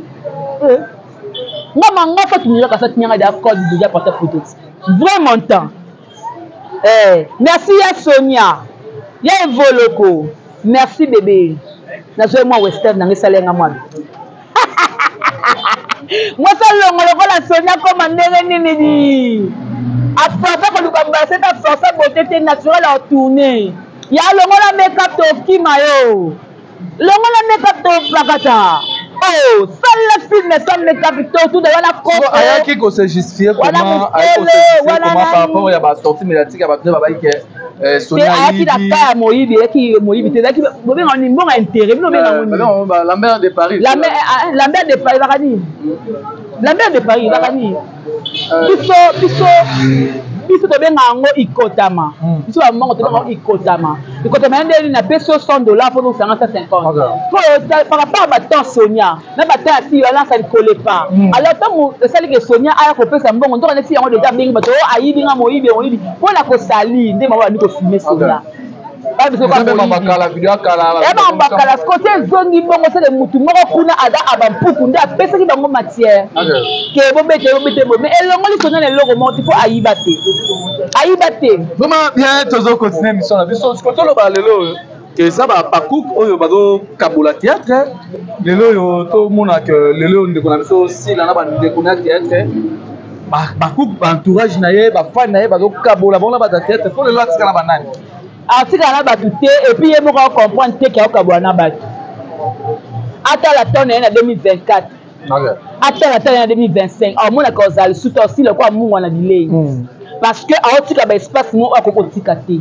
Nga manga Fatou Miracle asati nyanga ya code déjà porta photo. Vrai montant. Eh, merci ya Sonia. Ya Evoloko. Merci bébé. Nazwe mwa western nanga esala nga mwana. Mwasi alongo lokola Sonia koma ndenge nini di. Aforce koluka basete, aforce beauté te naturel a tourner. Ya longola make-up tokima yo. Longola make-up to plakata. Oh, sala film sans make-up to tout wana koko. Ayaki ko se justifier comment ayaki ko se justifier comment par rapport ya ba sortie médiatique ya bato babayi ke Sonia ayaki na cas ya moyibi, ayaki moyibi te, ayaki bobenga ni mbongo intérêt, bino benga ngo ni. Lambert de Paris. Lambert de Paris baka nini? Lambert de Paris baka nini? Biso biso biso tobenga yango ikotama. Biso ba mbongo tobenga yango ikotama. Ikotama ya ndeni na peso $100 po tosanga 150. Po par rapport à ba temps Sonia, na ba temps ya fille wana ça ne collait pas. Alors tango esali ke Sonia aya kopesa mbongo nzoka nde fille yango déjà abengi bato oh ayibi nga moyibi moyibi po na kosali nde bango bandi kofilme Sonia. Bakala kote ezongi bongo seke mutu moko kuna aza abampuku nde apesaki bango matière ke bobete bobete bo mais elongoli Sonia na eloko moko te po ayiba te ayiba te. Vraiment bien, tozo continuer mission na biso sikoyo toloba lelo oyo ke eza bacook oyo bazokabola théâtre lelo oyo tomona ke lelo oyo ndeko na biso Sila na bandeko na théâtre bacook ba entourage na ye bafani na ye bazokabola bango na bato ya théâtre po lelo atika na banani atikala na bato te et puis ye moko acomprendre te ke akokabola na bato. Atala temps na ye na 2024, atala temps na ye na 2025, aomonaka ozala lisusu te osila lokola mungwa na bilei parce que aotika ba espace moko akoki kotika te.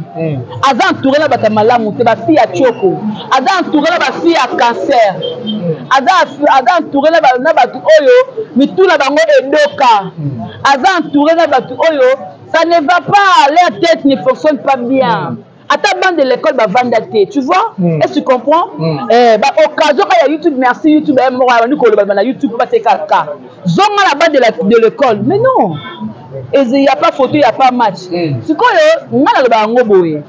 Aza entouré na bato ya malamu te, bafille ya tioko, aza entouré na bafille ya cancer, aza entouré na bato oyo mitu na bango edoka, aza entouré na bato oyo ça ne va pas, leur tête ne fonctionne pas bien. Ata bande de l'école bavanda te, tu vois? Est-ce que tu comprends? Eh, ba occasion ya YouTube, merci YouTube, eh, moko abandi koloba na YouTube bateka ka zonga la bande de l'école, mais non, il y a pas photo, il y a pas match. Sikoyo nga naloba yango boye,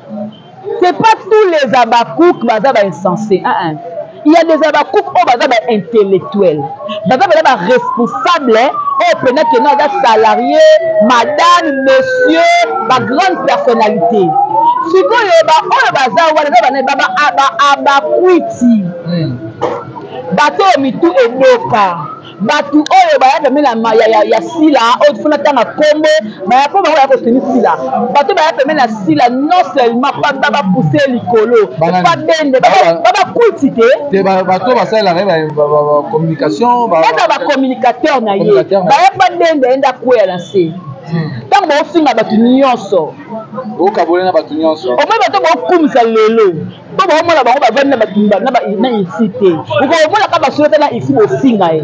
c'est pas tous les abakouk baza ba insensés, hein, hein. Il y a des abakouk oyo baza ba intellectuels, baza baza ba responsable oyo pena kena aza salarié, madame, monsieur, ba grande personnalité. Sikoyo ba oyo baza wana eza bana ba abakwiti, bato oyo mitu edoka, bato oyo baya pembeni ya Sila oyo tifuna ntanga kombo baya mpo bango baya kosuni Sila, bato baya pembeni ya Sila non seulement pa bapousse likolo pa bende babakwiti te, bato basalelaka ye bacommunication, baza bacommunicateur na ye, baya pa bende ye nde akwea na se ntango baofinga bato nyonso, okabole na bato nyonso, omoi bato baokumisa lelo mpo baomona bango bavandi na bato na isi te, okomonaka basolo te na isi bofinga ye,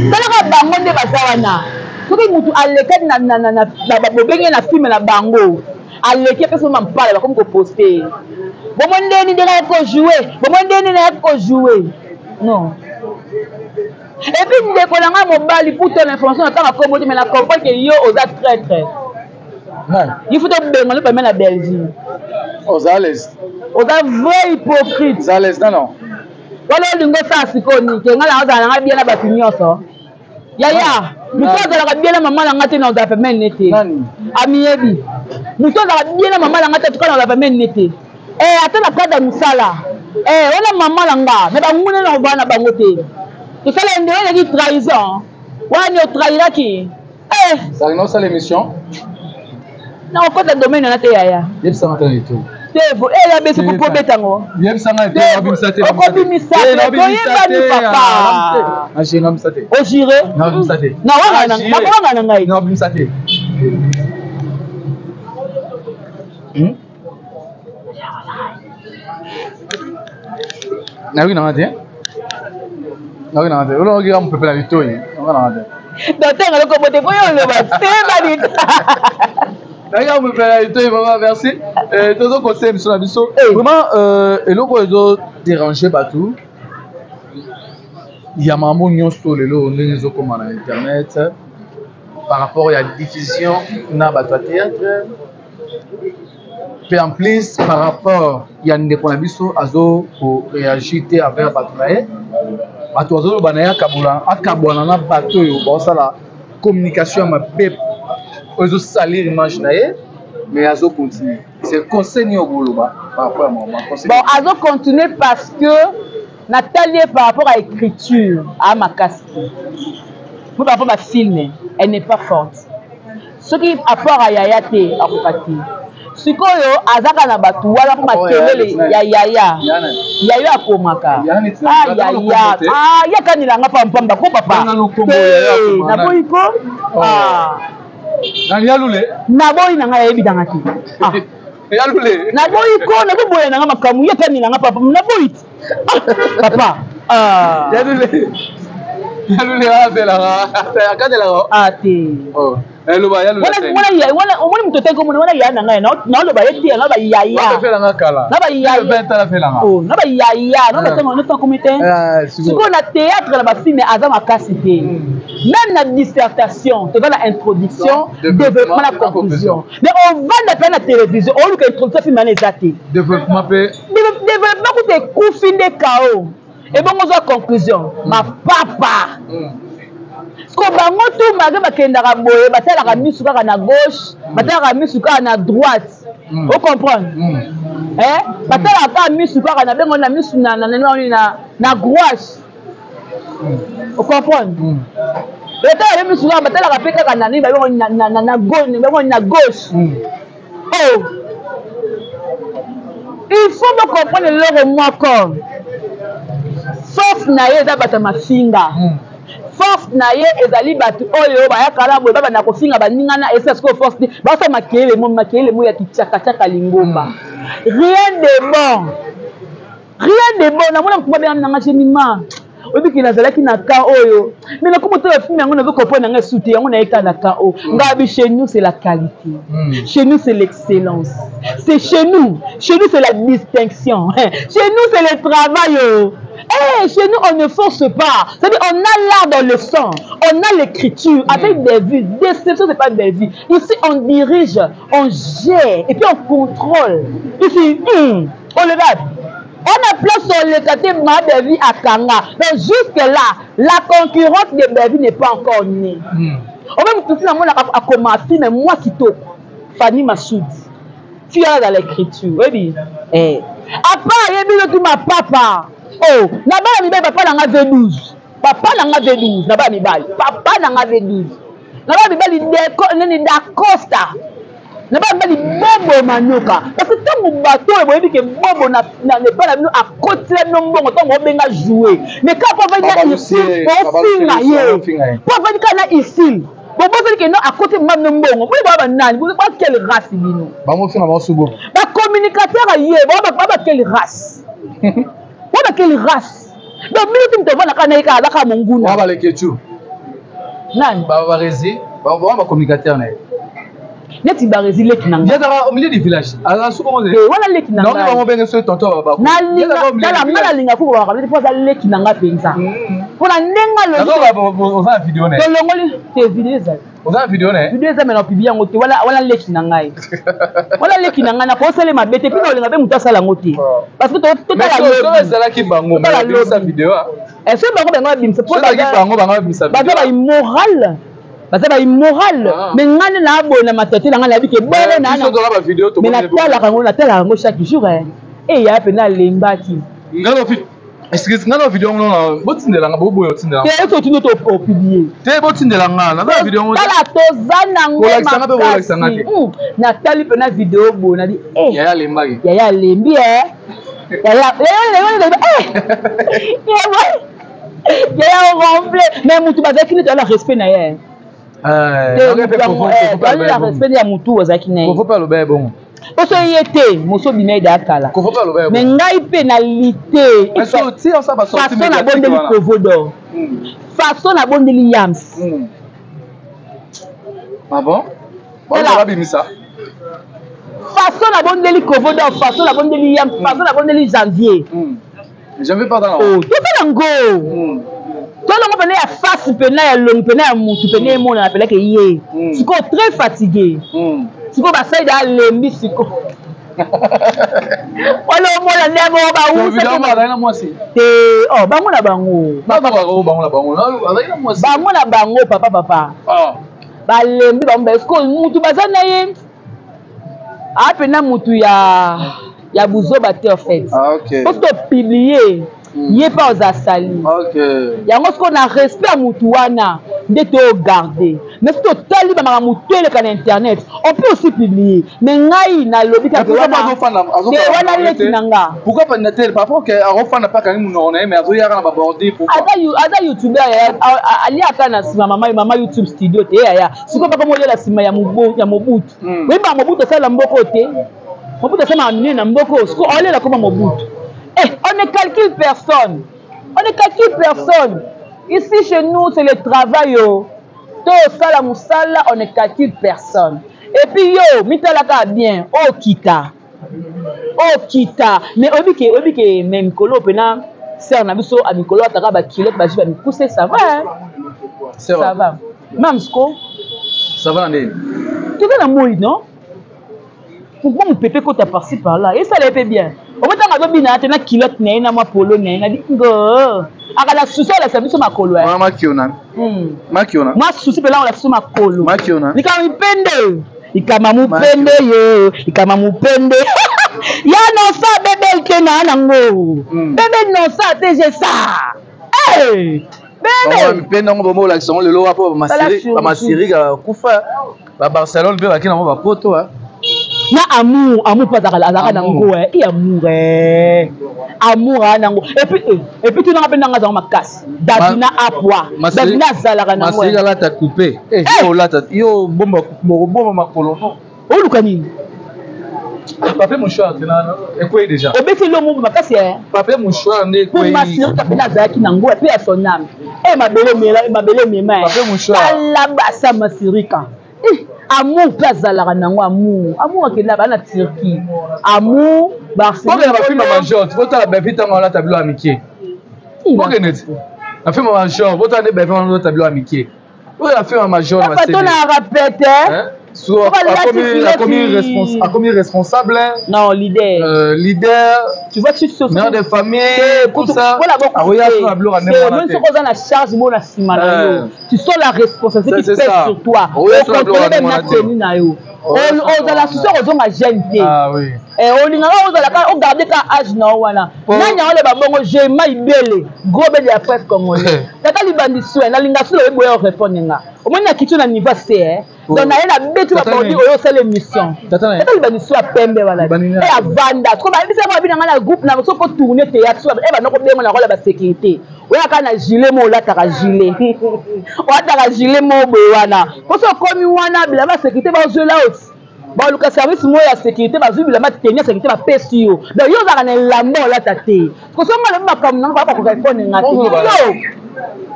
talaka bango nde baza wana. Soki mutu alekani na bobenge na filme na bango, Aleki apesi mama mpala bakomi koposte. Bomo ndeni ndenge ayaki kojoue, bomo ndeni nayaki kojoue. Non. Et puis ndeko na ngai mobali pour ton information natanga kombo te mais na comprendre que yo oza traître. Il faut tobenga yo pembe na Belgique. Oza à l'aise. Oza vrai hypocrite. Oza à l'aise non non. Wana olingi osala sikoyo nini ke ngai nazala na ngai bien na bato nyonso. Yaya, moto azalaka bien na mama na ngai te na ozala pembeni ne te. Amiyebi. Moto azalaka bien na mama na ngai te tuka na ozala pembeni ne te. Eh, ata na cadre ya mosala. Eh, wana mama na nga, mais banguna na kovanda na bango te. Tosala nde ezalaki trahison. Wana otrahiraki. Eh. Sarina osala émission? Nakokota domaine wana te yaya. Yebisanga te na YouTube. Te, eh ya besi ko kobeta ngo. Yebisanga te, nabimisa te. Okobimisa te, toyebani papa. Na jure nabimisa te. O jure? Nabimisa te. Na wanga na wanga na ngai. Nabimisa te. Nayoki nanga te, nayoki nanga te, olongaki kaka mopepe na litoi, nayoki nanga te. Docteur eloko bote po yo oloba te bani. Nayoki kaka mopepe na litoi vraiment merci. Tozo conseiller biso na biso vraiment eloko oyo ezo déranger bato ya makambo nyonso lelo ndenge ezokoma na internet par rapport ya diffusion na bato ya théâtre mpe en plus par rapport ya ndeko na biso azo ko réagir te envers bato na ye, bato bazoloba na ye akabwana na bato oyo baosala communication ya mabe oyo ezosalir image na ye, mais azo continuer. C'est conseil nini okoloba par rapport ya mama? Bon, azo continuer parce que natali ye par rapport à écriture a makasi te, po par rapport ba film elle n'est pas forte. Soki apport ya yaya te akoka te. Sikoyo azaka na bato wana mpo makelele ya yaya yayo akomaka yaya yakanela nga pampamba ko papa naboyi ko naboyi na ngai ayebi nanga te, naboyi ko naboboya nanga makambo yakanela nga papa naboyi te papa. Te, omoni moto otaki komona wana yaya na ngai, naoloba ye te, na bayaya na bayaya nabatangonakomi te. Sikoyo na théâtre na bafilme aza makasi te, même na dissertation toza na introduction, développement na conclusion, mais ovanda mpe na télévision oluka introduction film wana eza te, développement mpe développement kuta ekufi nde kao ebongo ozwa conclusion mapapa. Ko bango tu malgré bakendaka boye, batalaka misu kaka na gauche, batalaka misu kaka na droite, o comprendre? Eh, batalaka kaka misu kaka na bengo na misu na na na na gauche, o comprendre? Batalaka mpe misu kaka, batalaka mpe kaka na nini babengo na na na bengo na gauche. Oh, il faut bo comprendre eloko moko, force na ye eza bato ya mafinga. Force na ye ezali bato oyo bayaka na boye babanda kofinga baninga na esa. Sikoyo force te, basala makelele mo makelele mo ya kitiakatiaka lingomba. Rien de bon, rien de bon. Namona motu babenga nanga Jemima, oyebi ke nazalaki na cas oyo, mais nakoma otala film yango, nazo comprendre nanga esu te yango nayeka na cas oyo. Ngabi, chez nous c'est la qualité, chez nous c'est l'excellence, c'est chez nous, chez nous c'est la distinction, chez nous c'est le travail. Oh. Hey, chez nous, on ne force pas. C'est-à-dire, on a l'art dans le sang. On a l'écriture avec des vues. Déception, c'est pas des vues. Ici, on dirige, on gère, et puis on contrôle. Ici, on le va. On a place sur le côté ma Bevi à Kanga. Donc, jusque-là, la concurrence de Bevi n'est pas encore née. On même tout le monde a commencé, mais moi qui tôt, Fanny Massoud. Tu as dans l'écriture, oui. Eh. À part, il y a tout ma papa. Oh, na bana mibali, papa nanga V12. Papa nanga V12, na bana mibali. Papa nanga V12. Na bana mibali deko nini da Costa. Na bana mibali bobo manoka. Parce que ntango bato oyo boyebi ke bobo na na epai na bino akotila bino mbongo ntango obenga jouer. Mais kaka po avandi na ici, ofinga ye. Po avandi kaka na ici. Bobosani ke no akoti mama bino mbongo. Boye ba banani, ba quelle race bino? Bango finga bango subo. Ba communicateur ye, ba ba quelle race? Ba ba quelle race? Donc bino ti moto avandaka na ye kaka azaka monguna. Ba balekechu. Nani? Ba ba resi, ba ba communicateur na ye. Neti Barezi leki na ngai. Yazaka au milieu du village. Azala suko mo. Eh wana leki na ngai. Non bango benge so tonton ba ba. Nalinga tala ngai nalinga ko ba ba po aza leki na ngai penza. Pona ndenge alobi. Oza na video na. Tolongoli te video ezali. Oza na video na ye? Video eza mais na publie yango te wana wana leki na ngai. Wana leki na ngai nakosala mabe te mpe na olinga mpe moto asala yango te. Parce que totala lobi. Ezalaki bango mais babimisa video. Est-ce que bango bango babimisa po bango bango babimisa video. Baza ba immoral. Baza ba immoral. Mais ngai nde naboye na matete na ngai nayebi ke bongo na mais natalaka yango natalaka yango chaque jour. Eh ya mpe nalembaki. Ngai Excuse nga na video ngo na botindela nga boboya otindela te esi otindi to opublie te botindela nga naza na video ngo tala toza nango kolakisa nga mpe bolakisa nga te natali mpe na video boye nabi eh yaya alembaki yaya alembi eh yaya yaya yaya oronfle mais mutu bazalaki neti ala respect na ye ala respect ya mutu azalaki na ye mpe aloba ye bongo poso ye te moso obima ye daa kala me ngai mpe na lite façon nabondeli kovo d'or façon nabondeli yams. Ah bon? Babimisa façon nabondeli kovo d'or, façon nabondeli yams, façon nabondeli janvier. Janvier pardon. Oh, toza nango. Tolongo pene ya face pena ya longi pena ya mutu pene emonana pena ke ye. Sikoyo très fatigué. Sikoyo basali da alembi sikoyo. Wana omona nde moko bawusa te oh bango na bango. Bango na bango papa papa. Balembi bango ba sikoyo mutu baza na ye. A pena mutu ya ya buzoba te en fait. Ah, okay. Parce que publier ye pa oza sali. Okay. Yango sikoyo na respect ya mutu wana nde to garder. Mais soki totali ba makambo eleka na internet, on peut aussi publier. Mais ngai nalobi kaka wana te wana leki na nga. Pourquoi pas na tele par rapport que arofanda pa kangi munoko na ye mais azoyaka na ba bordi pourquoi? Aza youtubeur aliaka na sima mama mama YouTube studio te yaya. Sikoyo baka molela sima ya Mobutu. Oyeba Mobutu asala mboko te. Mobutu asala minene na mboko, sikoyo olela koma Mobutu. Eh, on ne calcule personne. On ne calcule personne. Ici chez nous, c'est le travail. Oh. To sala musala, on ne calcule personne. Et puis yo, mitalaka bien, oh kita. Oh kita. Mais obike, obike même kolo pena sœur na biso a mikolo ataka ba kilote ba jiba mikuse, ça va hein? Ça va. Mamsko. Ça va ndeni. Tu vas na moi non? Pourquoi mon pépé kota par-ci par-là? Et ça l'est bien. Obotanga azobina te na kilote na ye na mwa polo na ye na ngo akala susi alakisa biso makolo wana makiona makiona mwa susi mpe lango biso makolo makiona likama mipende likama mupende yo likama mupende ya nosa bebe te na nango bebe nosa te je sa bebe mipende yango bomo olakisa yango lelo wapo bamasiri kufa ba Barcelone mpe bakina yango bapoto na amour amour mpe azalaka nango i amour amour aa nango et puis tunanga mpe nanga azalaka makasi Davina apwa Davina azalaka nango masiri alata coupe yo olata yo bomba bomba makolo no oluka nini? Papier mouchoir ekwei déjà. Obeti lo mobo makasi papier mouchoir nde ekwei. Pour masiri kapena azalaki nango pe ya son âme. Mabele mela mabele mema. Papier mouchoir. Alabasa masirika. Amour pe azalaka nango amour. Amour akenda ba na Turquie. Amour Barcelone. Bokende ba film major, botala Bevi tango alata bilo ya mike. Bokende ti. Na film major, botala nde Bevi alata bilo ya mike. Oyo na film major na CD. Na répète. So, akomi responsable. Non, leader. Leader. Tu vois, tu sais. Mère de famille, tout ça. Voilà, bon. Même si on a la charge, moi, la cima, tu sens la responsabilité qui pèse sur toi. Au contrôle même la tenue, na yo. On a la souci, on a la gêne. Ah oui. On a on garde ka âge na wana. Nanya ole ba bongo j'ai mai bele. Gros bele ya presse congolais. Tata libandi soin, na linga solo boye répondre nga. Au moins na kitio na niveau C hein. Donc na ye na beti ba bodi oyo sala émission. Tata libandi soin pembe wana. Et avanda. Ko ba bisa ba bina nga na groupe na so ko tourner théâtre so e ba noko bengo na rôle ba sécurité. Oya ka na gilet mo olataka gilet. Olataka gilet mo boye wana. Ko so komi wana bilamba sécurité ba zwela aussi. Baluka service moko ya sécurité bazwi bilamba tenue ya sécurité bapesi yo. Donc yo ozalaka na elamba olata te. Kosonga lobi makambo na nga bakoka répondre nga te. Yo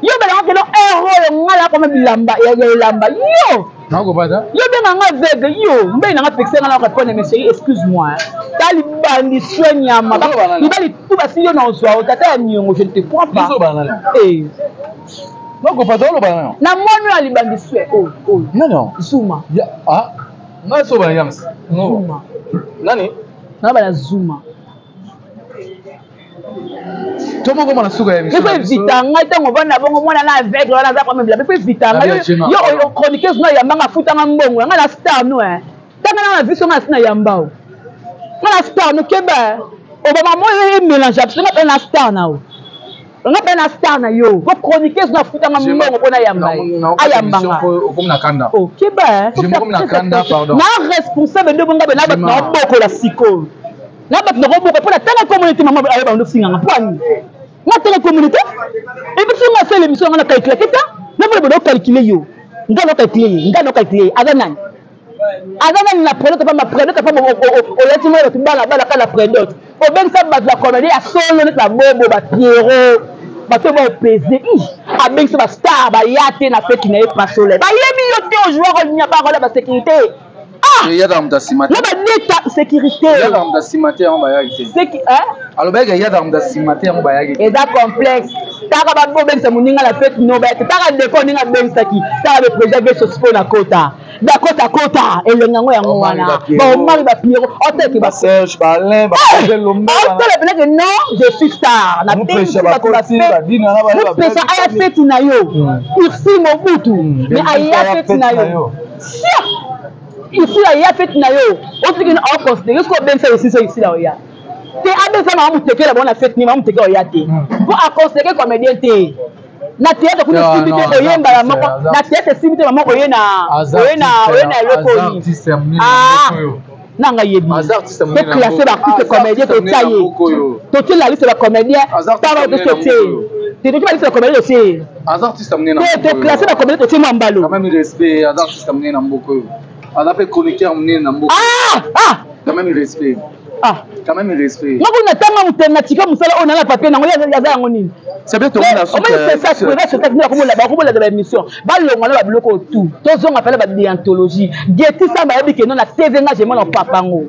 yo belanga kelo heure oyo nga na koma bilamba ya elamba yo. Nakobata. Yo benga Obenga nga aveugle yo, mbeli na nga pekisa nga na répondre mais chérie excuse moi. Ta libandi soin nyama. Mibali tout basi yo na ozwa o tata ya niongo je ne te crois pas. Eh. Donc papa oloba na. Na moni ya libandi soin oh oh. Non non. Zuma. Ya ah. Nga so ba yams. Zuma. Nani? Na ba na Zuma. Tomokoma na suka ya émission. Faut evita ngai ntango ovanda bongo mwana na aveugle wana aza kome bila. Faut evita ngai yo chroniqueuse no yambanga afutanga mbongo ngai na star no eh. Tanga na viso ngai na yamba o. Ngai na star no keba. Obama mo e mélange biso ngai na star na o. Nga pe na star na yo. Faut chroniqueuse no afutanga mbongo pona yamba ye. Ayambanga. Okomi na kanda. Oh keba. Je mokomi na kanda pardon. Na responsable nde bonga be na bato na bokola sikoyo. Na bato na koboka pona tanga communauté mama ayeba ndo singanga po ani. Nga tanga communauté. Et puis nga sala émission nga na calculer kita. Na vola bodo calculer yo. Nga na calculer ye, nga na calculer ye. Aza nani? Aza nani na prédote pa ma prédote pa olati mwa bato bala bala kala prédote. Obengisa bato ba comédie ya solo neti ba bobo ba Pierrot bato oyo baopese abengisa ba star baya te na feti na ye pasole bayebi yo te ojouer role nya ba role ya ba sécurité. Ah! Eyaka moto asima te. Na babeta sécurité. Eyaka moto asima te yango bayaki te. Hein? Alobaki eyaka moto asima te yango bayaki te. Eza complexe. Taka ba bobengisa moninga na fete no bayaki. Taka ndeko ndenge abengisaki. Taka le président Geso Spo na kota. Dakota kota elengi yango yango wana. Ba Omari ba Pierrot. Oteke ba Serge ba Alain ba Roger Lombe. Otele pena que non, je suis star. Na bengisi bato ba fete. Mupesa aya fete na yo. Ursi Mobutu. Mais aya fete na yo. Sia! Isila ya fete na yo. Otiki na o considérer ce que bensa isisa isila oya. Te abesa ma mutekela bona fete ni ma mutekela oya te. Po a considérer comédien te. Na théâtre kuna simbi te oyemba ya moko. Na théâtre simbi te mama oye na oye na oye na eloko ni. Ah! Na nga yebi. To classer ba artiste comédien to tia ye. To tia la liste ba comédien. Taba to tia. Te to tia la liste ba comédien to tia. Aza artiste monene na mboka. Te classé ba comédien totie mwa mbalo. Quand même respect, aza artiste monene na mboka oyo. Aza pe chroniqueur monene na mboka. Ah ah quand même respect. Ah quand même respect. Nga kuna tanga mutenga tika musala oyo na papier nango yaza yango nini? C'est bien tourner la soupe. Omoni c'est ça, c'est ça, c'est ça, komona ba komona ba émission. Ba longa na ba biloko tout. Tozonga pala ba déontologie. Getty Samba yebi ke non na TV nga je mona papa ngo.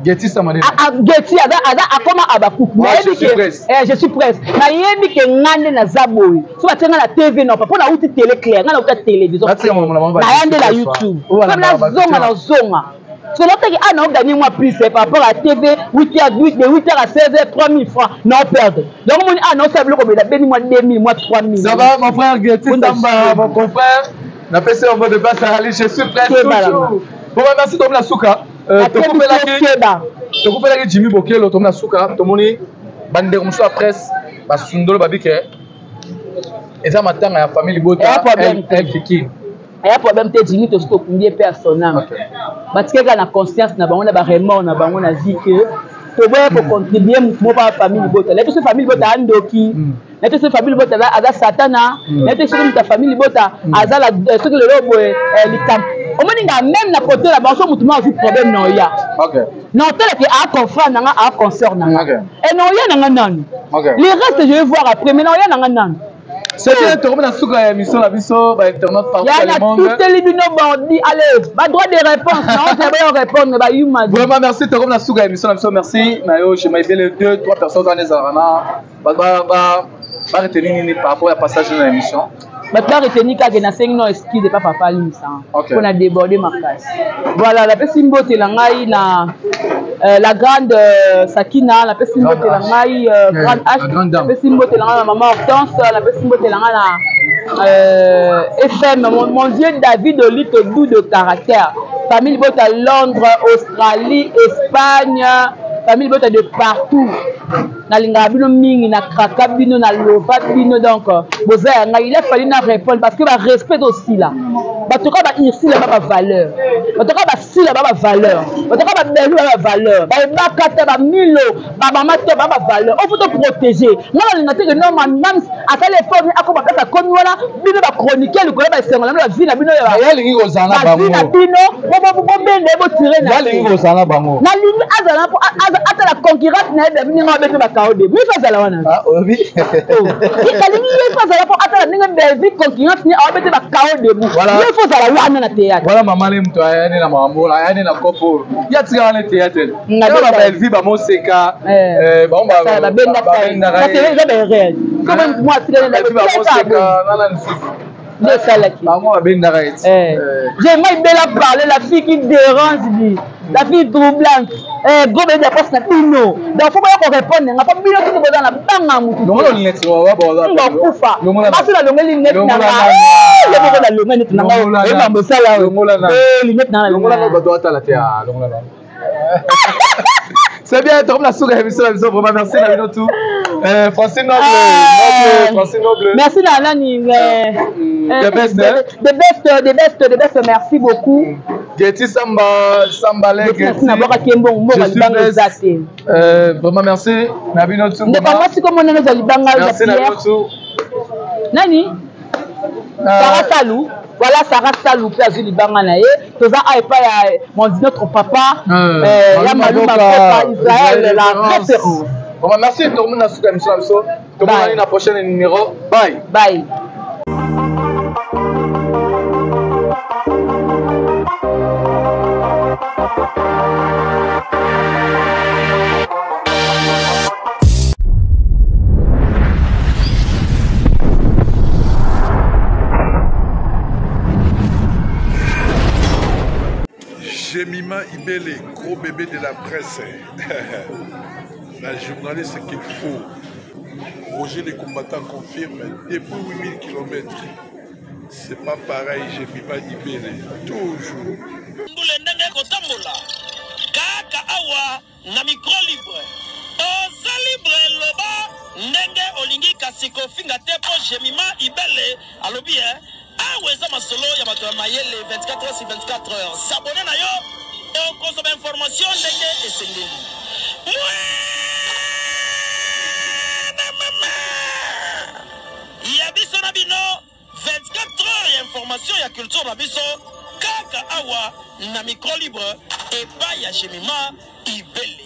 Getty Samadé. Ah, ah, Getty aza aza akoma abakuku. Nayebi ke eh, je suis presse. Nayebi ke nga nde naza boye. So batie nga na TV non papa na uti télé clair, nga na uti télévision. Na nde la YouTube. Comme na zonga na zonga. So na teki ah na gagner moi plus eh, par rapport à TV 8h 8 de 8h à 16h 3000 francs na perdre. Donc moni ah na osala biloko bela beni moi 2000 moi 3000. Ça va mon frère Getty Samba, mon confrère. Na pesi yo mot de passe à Ali, je suis prêt toujours. Bon, merci Tomla Souka. Tokufela Jimmy Bokelo tomona suka tomoni bandeko mosusu ya presse basundolo babike eza matanga ya famille libota elfiki aya problème te Jimmy tosi tokundi ye mpe ya son âme batikaki kaka na conscience na bango na baremord na bango na vie que toboya kocontribue motu moko ya famille libota nayebi soki famille libota ya ndoki nayebi soki famille libota aza satana nayebi soki moto ya famille libota aza soki lelo boye likambo omoni nga meme na kote na bango so motu moko azwi problème na oya na otala ke a confrère na nga a consort na nga e na oya na nga nanu le reste je vais voir après mais na oya na nga nanu C'était tokomi na suka ya émission na biso ba internautes partout dans le monde. Tuteli bino bandi allez ba droit de réponse na on ba répondre ba yuma. Vraiment merci tokomi na suka ya émission na biso merci na yo je m'appelle deux trois personnes wana ezalaka na ba ba ba ba retenir nini par rapport ya passage na émission. Bato ba retenir kaka nasengi no excuse pa papa Limsa mpo na déborde makasi. Voilà napesi mbote na ngai na la grande Sakina, napesi mbote na ngai grande H, napesi mbote na ngai na maman Hortense, napesi mbote na ngai na FM, mon vieux David Olito, doux de caractère. Famille Bota Londres, Australie, Espagne, famille Bota de partout. Nalingaka bino mingi, na kraka bino, na lova bino, donc boza ya ngai. Il a fallu na répondre parce que ba respect osila. Bato ka ba irsila ba ba valeur. Bato ka ba sila ba ba valeur. Bato ka ba belu ba ba valeur. Ba ebakata ba milo ba mama to ba ba valeur. On faut te protéger. Nga na linga te que non man mams asali effort ni akoma place akomi wana bino ba chroniqueur likolo ba esengo na bino ba vie na bino ya ba alingi kozala na bango. Ba vie na bino bo bo bende bo tirer na. Alingi kozala na bango. Na lingi azala po atala concurrence na ye Bellevue ndenge abeti ba KO de. Miso azala wana. Ah, obi. Alingi ye po azala po atala ndenge Bellevue concurrence ni awabete ba KO debout. Yo faut ozala wana na théâtre. Voilà maman le moto ayani na makambo ayani na kopo. Ya tika wana théâtre. Nga ba Bellevue ba moseka eh bango ba babendaka eza ba erreur. Comme moi tika na Bellevue ba moseka nana lisusu. Nde esalaki. Bango babendaka ye. Eh. J'aimerais Bella parler la fille qui dérange dit. La fille troublante. Eh, gros bébé ya na bino. Donc faut boya ko répondre nga po bino tini boza na banga mutu. Longola lunette wa ba ba. Nga kufa. Basi na longeli lunette na nga. Ye moko na longeli lunette na nga. E mambo sala. Longola na. Eh, lunette na longola na bato atala te ah longola na. C'est bien, comme la souris, émission, la vraiment merci na bino tout. Euh, Francine Noble, Noble, Francine Noble. Merci na nani mais the best, hein? The best, the best, the best, merci beaucoup. Getty Samba, Sambale, Getty. Nabwakaki ye mbongo mbongo libanga eza te. Euh, vraiment merci na bino tout. Ndeko mwasi komona eza libanga ya Pierre. Nani? Sarah Salou. Voilà Sarah Salou mpe azwi libanga na ye. Toza awa epai ya mon notre papa ya Maluma Koka Israël la référence. Vraiment merci tokomi na suka ya émission na biso. Tomonani na prochaine numéro. Bye. Bye. Jemima Ibele, gros bébé de la presse. la journaliste qu'il faut. Roger les combattants confirme depuis 8000 km. C'est pas pareil, Jemima Ibele. Toujours. Mbule ndenge kotambola kaka awa na micro libre oza libre loba ndenge olingi kasi kofinga te mpo Jemima Ibele alobi eh, awa eza masolo ya bato ya mayele 24 heures sur 24 heures s'abonner na yo okozwa ba information ndenge esengeli. Mwana mama ya biso na bino 24 heures ya information ya culture na biso kaka awa na micro libre epai ya Jemima Ibele.